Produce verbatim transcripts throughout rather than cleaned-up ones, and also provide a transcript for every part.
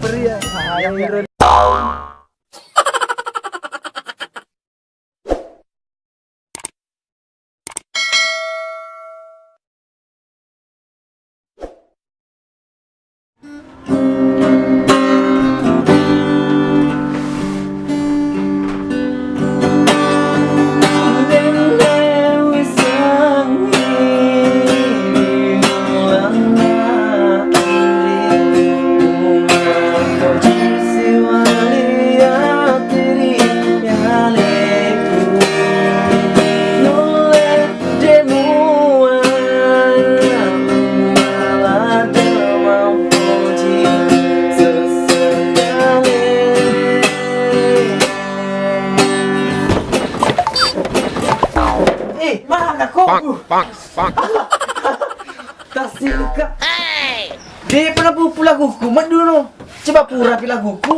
Pria. Eh, mana kok? Pang, pang, pang. Tassilka. Depa napupu laguku, madduno. Coba purapi laguku.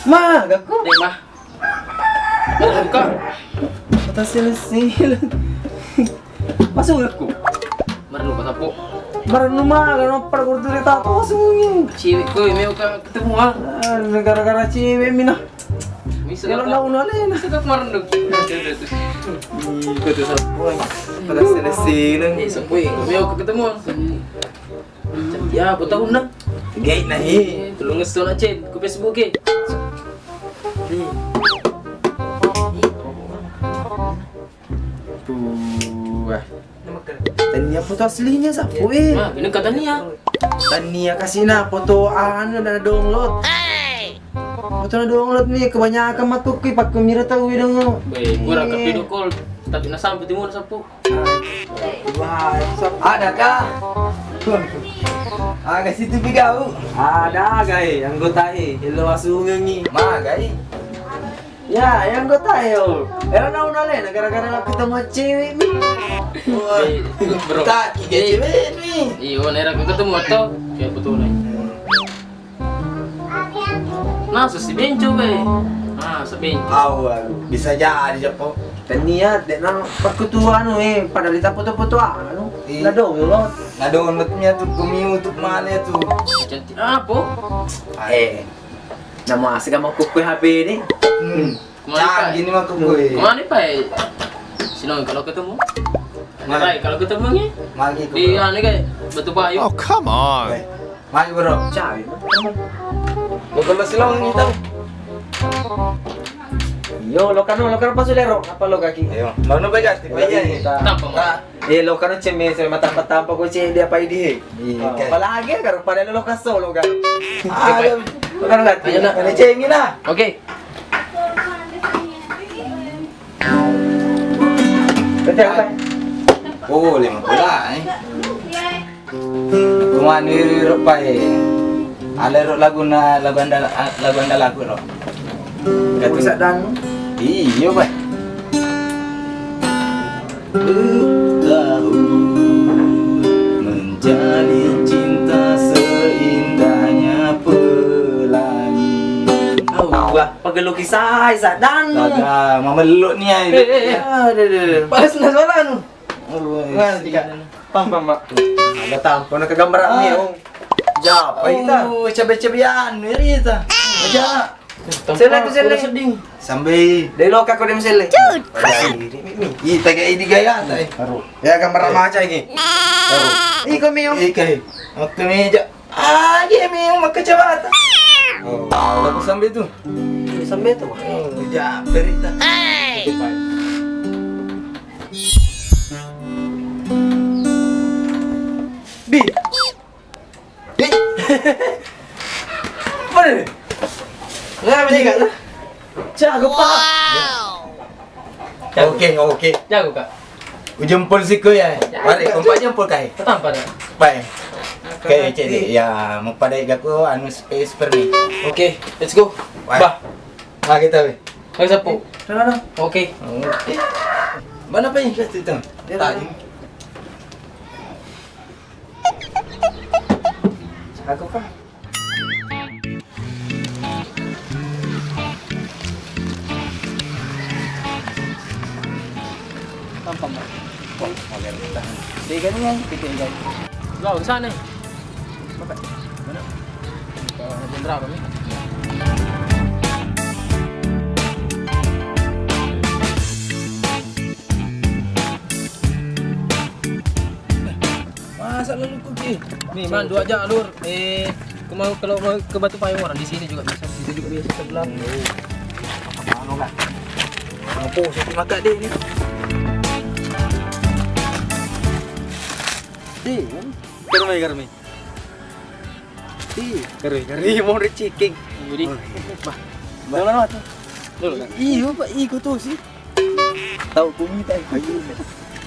Magaku. Dek, mah. Buka. Tassil-sil. Masuk aku. Merenung kata, Pok. Merenung mah, kalau pada kudu cerita apa sungguhnya? Cewek kau yang mau ketemu, ah. Ah, gara-gara cewek mina. Bisa. Kalau kata, nauna lena. Bisa kata merenung. Ih, kau tuh sapu. Pada selesai. Eh, sapu, eh, mau ketemu. Ya, aku tahu, nah. Gay, nah, eh. Tolong ngesto, nak, Cen. Ku Facebook, eh. Tuh, ah. Tania foto aslinya sapu, eh. Nah, ini kata Nia. Tania kasih, nah, foto anu, na download. Foto na download nih, kebanyakan matuh kui pakai mira tahu dong. Baik, gua rangkap video call, tapi na sampai timun sapu. Wah, ada kah? Aga situ pi gau. Ada aga, eh, anggota, eh, elo asungengi. Magai. Ya, yang anggota, eh, oh. Era nauna lena gara-gara ketemu cewek nih. Wah, bro. Tak, kayak cewek nih. Iyo, nera ketemu atau kayak betul nih. Nah, sesi benco, be. Nah, sebenco. Au, au. Bisa jadi, Jeppo. Tania, dek nang pakutu anu, eh, pada lita foto-foto anu. Iya. Na download. Na downloadnya tuh, kumi untuk mana tuh? Cantik apa? Eh, nama asik sama kuku H P ini. Hmm. Kemana, Pak? Canggih ini mah kuku, eh. Kemana, Pak? Sini kalau ketemu. Mana? Pak, kalau ketemu nih. Magi, di anu kayak Batu Payu. Oh, come on. Eh. Magi, bro. Cari. Lo kalau silang ini tahu. Yo, lo kan, lo kan pas udah ro, apa lo kaki? Ayo, lo nu bagas, tipe iya, iya. Tanpa, Pak. Eh, lo kan cemesel, matampa-tampa ko cek dia apa ini, he? Iya, oke. Apalagi kalau pada lo kasih solo kan. Ah, lo kan nggak. Ayo, nak. Ada cengin lah. Oke. Betul, Pak. Oh, lima puluh, eh. Kumanu iri ro pae. Alero laguna, lagu anda, lagu anda lagu ro. Gak bisa dan. Iyo, Pak. Tahu menjalin cinta seindahnya pelangi. Wah, pagelo kisah, Isa, dan. Ada mamelok nih, ya. Eh, eh, eh. Aduh, aduh, aduh. Pas na suara anu. Oh, pam, pam, Mak. Ada tampo na kegambaran nih, Om. Japa ita? Oh, cabe-cabean, iri ita. Aja. Sele tu, sele. Sampai. Dari loka ko dem sele. Ita kayak ini gaya, tai. Baru. Ya, gambar maca ini. Baru. Iko, Mio. Iko. Waktu meja. Ah, iya, Mio, maka coba. Oh, aku sampai tu. Sampai tu. Oh, ja, berita. Bi. Bi. Mana ni? Nggak, beli kan? Jago, Pak. Jago. Oke, oke. Jago, Kak. Ujempol siko ya. Jago, Kak. Mari, empat jempol kai. Ketampa dah. Baik. Oke, cek deh. Ya, mau pada jago anu space per nih. Oke, let's go. Baik. Bah. Ah, kita, weh. Ayo, sapu. Sana, sana. Oke. Oke. Mana, Pak, yang itu? Tadi. Aku, Pak. Tampa, Pak. Wah, agak tahan. Tiga nih, yang tiga, tiga. Gua sana. Mana? Berapa nih? Masa lalu kuki? Nih, Man, dua aja, Lur. Eh, aku mau, kalau mau ke Batu Payung orang di sini juga bisa. Situ juga bisa sebelah. Anu lah. Apa sih maka deh ini? Deh, kan? Garmi, garmi. Ih, garmi, garmi, mau receking. Jadi, bah, bah. Dulu, dulu, dulu. Iyo, Pak, iko tuh sih. Tahu ku mita, ayo.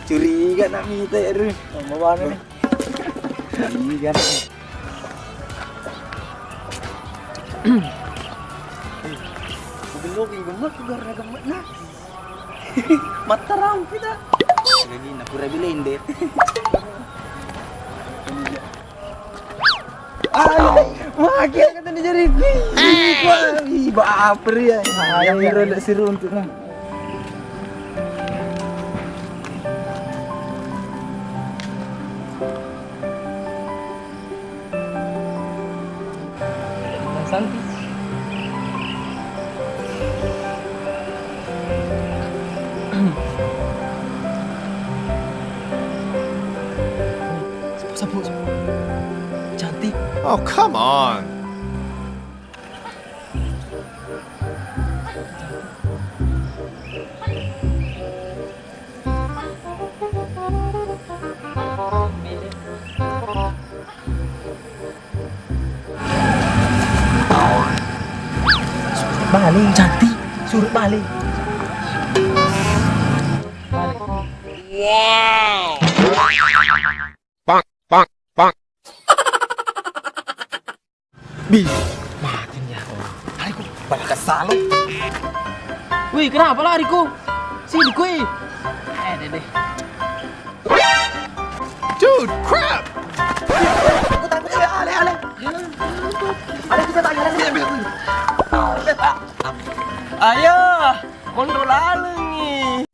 Curiga nak mita, ya, Ru. Mau mana nih? Curiga. Mobil lo, gemet, gemet, gemet, nah. Matarampi ta. Lagi nak pura bilender. Ayo, maki kata ni jari. Wah, ih, baper ya. Ayo, iro ndak seru untuk nah. Santi. Sapu, sapu, sapu. Cantik. Oh, come on. Balik, cantik. Suruh balik. Wow. Pak, pak, pak. Bi, mati nih aku. Lariku, pada kesal. Wih, kenapa lariku? Sini, kui. Eh, deh, deh. Dude, crap! Aku takut, ale, ale, ale. Ale, kita tanya, ale. Ayo, mundur laleng nih.